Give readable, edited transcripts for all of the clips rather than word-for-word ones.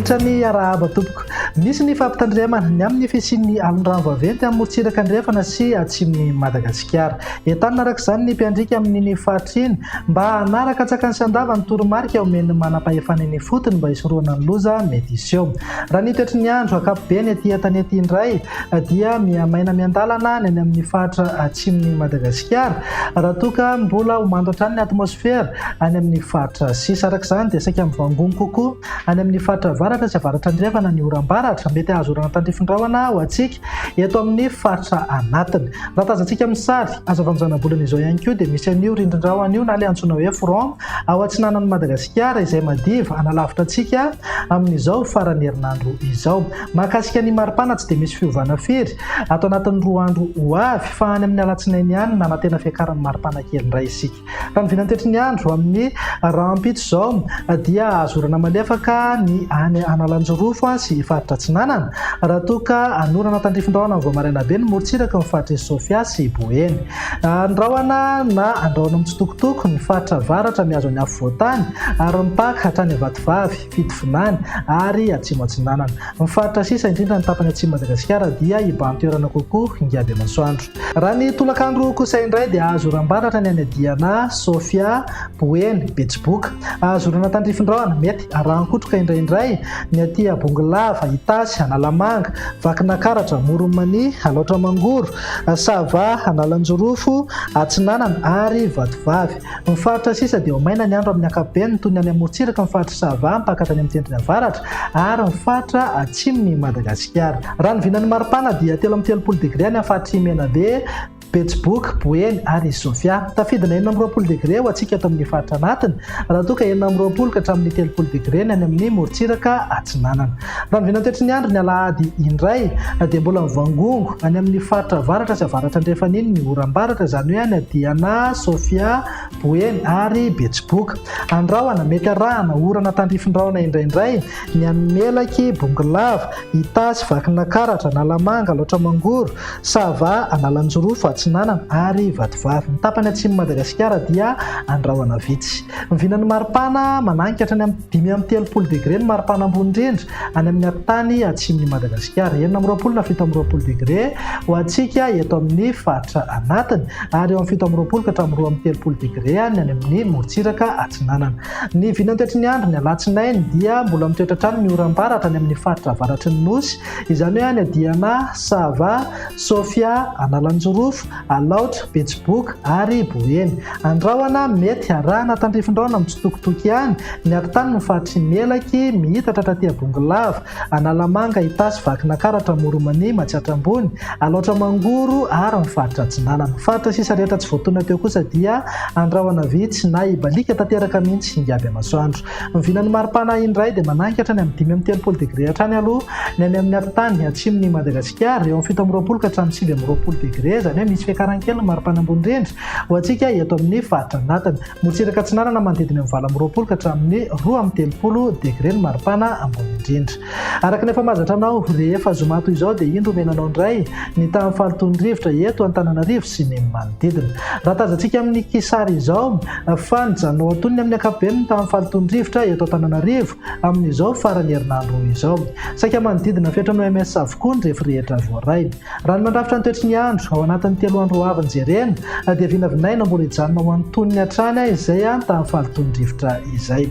Manolotra ny arahaba tompoko. Misy ny fampitandremana ny amin'ny fisian'ny alon-drano vaventy amin'ny morontsiraka andrefana sy atsimon'i Madagasikara. Entanina araka izany ny mpiandriaka amin'iny faritra iny mba hanaraka antsakany sy andavany ny toromarika omen'ny manam-pahefana eny ifotony mba hisorohana ny loza mety hiseho. Raha ny toetry ny andro ankapobeny aty an-tanety indray dia mihamaina miandalana ny any amin'ny faritra atsimon'i Madagasikara raha toa ka mbola ho mando hatrany ny atmosfera any amin'ny faritra sisa. Araka izany dia saika mivangongo kokoa any amin'ny faritra avaratra sy avaratra andrefana ny oram-baratra. Mety hahazo orana tandrifin-drahona ho antsika eto amin'ny faritra anatiny. Raha tazantsika amin'ny sary azo avy amin'ny zanabolana izao ihany koa dia misy an'io rindrin-drahona io na ilay antsoina hoe front ao atsinanan'i Madagasikara izay madiva hanalavitra antsika amin'izao faran'ny herinandro izao. Mahakasika ny maripana tsy dia misy fiovana firy ato anatin'ny roa andro ho avy fa any amin'ny alatsinainy ihany nanantena fiakaran'ny maripana kely indray isika. Raha ny vinantoetry ny andro amin'ny rahampitso izao dia azo orana malefaka ny any Analanjirofo sy faritra Atsinanana raha toa ka hanorana tandrifin-drahona vao maraina be ny morontsiraky ny faritr'i Sofia sy Boeny. Ny rahona na andrahona mitsitokotoko ny faritra avaratra mihazo ny afovoan-tany ary mipaka hatrany Vatovavy, Fitovinany ary Atsimo Atsinanana. Ny faritra sisa, indrindra ny tapany atsimon'i Madagasikara dia hibahan-toerana kokoa ingahy Bemasoandro. Raha ny tolakandro kosa indray dia azo oram-baratra ny any Diana, Sofia, Boeny, Betsiboka. Azo orana tandrifin-drahona, mety arahan-kotroka indraindray, ny aty Bongolava, Itasy, Analamanga, Vakinakaratra, Amoron'i Mania, Alaotra Mangoro, Sava, Analanjirofo, Atsinanana ary Vatovavy. Ny faritra sisa dia ho maina ny andro amin'ny ankapobeny toy ny any amorontsiraka ny faritr'i Sava mipaka hatrany amin'ny tendrony avaratra ary ny faritra atsimon'i Madagasikara. Raha ny vinan'ny maripana dia 33 degre any amin'ny faritr'i Menabe, Betsiboka, Boeny ary Sofia. Tafidina 26 degre ho antsika eto amin'ny faritra anatiny raha toa ka 26 ka hatramin'ny 30 degre ny any amin'ny morontsiraka atsinanana. Raha ny vinantoetry ny andro ny alahady indray dia mbola mivangongo any amin'ny faritra avaratra sy avaratra andrefana iny ny oram-baratra, izany hoe any Diana, Sofia, Boeny ary Betsiboka. Andrahona, mety arahana orana tandrifin-drahona indraindray ny any Melaky, Bongolava, Itasy, Vakinakaratra, Analamanga, Alaotra Mangoro, Sava, Analanjirofo, Atsinanana ary Vatovavy. Ny tapany atsimon'i Madagasikara dia andrahona vitsy. Ny vinan'ny maripana mananika hatrany amin'ny 35 degre ny maripana ambony indrindra any amin'ny atitany atsimon'i Madagasikara. 26 na 27 degre ho antsika eto amin'ny faritra anatiny ary eo amin'ny 27 ka hatramin'ny 32 degre ny any amin'ny morontsiraka atsinanana. Ny vinantoetry ny andro ny alatsinainy dia mbola mitoetra hatrany ny oram-baratra any amin'ny faritra avaratry ny Nosy, izany hoe any Diana, Sava, Sofia, Analanjirofo, Alaotra, Betsiboka ary Boeny. Andrahona mety arahana tandrifin-drahona mitsitokotoko ihany ny atitany ny faritr'i Melaky, miitatra hatraty Bongolava, Analamanga, Itasy, Vakinakaratra, Amoron'i-Mania, Matsiatra Ambony, Alaotra Mangoro ary ny faritra Atsinanana. Faritra sisa rehetra tsy voatonona teo kosa dia andrahona vitsy na hibaliaka tanteraka mihitsy ingaby masoandro. Ny vinan'ny maripana indray dia mananika hatrany amin'ny 35 degre hatrany aloha ny any amin'ny atitany atsimon'i Madagasikara, eo amin'ny 27 ka hatramin'ny 29 degre, izany hoe misy fiakarany kely ny maripana ambony indrindra ho antsika eto amin'ny faritra anatiny. Morontsiraka atsinanana manodidina ny 28 ka hatramin'ny 32 degre ny maripana ambony indrindra. Araka ny efa mahazatra anao, rehefa zoma toy izao dia indro omena anao indray ny tahan'ny fahalotoan'ny rivotra eto Antananarivo sy ny manodidina. Raha tazantsika amin'ny kisary izao fa nijanona ho antonony amin'ny ankapobeny ny tahan'ny fahalotoan'ny rivotra eto Antananarivo amin'izao faran'ny herinandro izao. Saika manodidina ny fetran'ny OMS avokoa ny refy rehetra voaray. Raha ny mandrafitra ny toetry ny andro ao anatin'ny telo andro ho avy ny jerena dia vinavinaina mbola hijanona ho antonony hatrany izay tahan'ny fahalotoan'ny rivotra izay.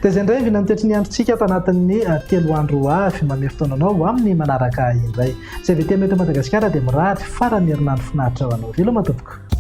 Dia izay indray ny vinan'ny toetry ny androntsika ato anatin'ny telo andro ho avy. Manome fotoana anao ho amin'ny manaraka indray. Izay VTM eto Madagasikara dia mirary faran'ny herinandro finaritra ho anao. Veloma tompoko.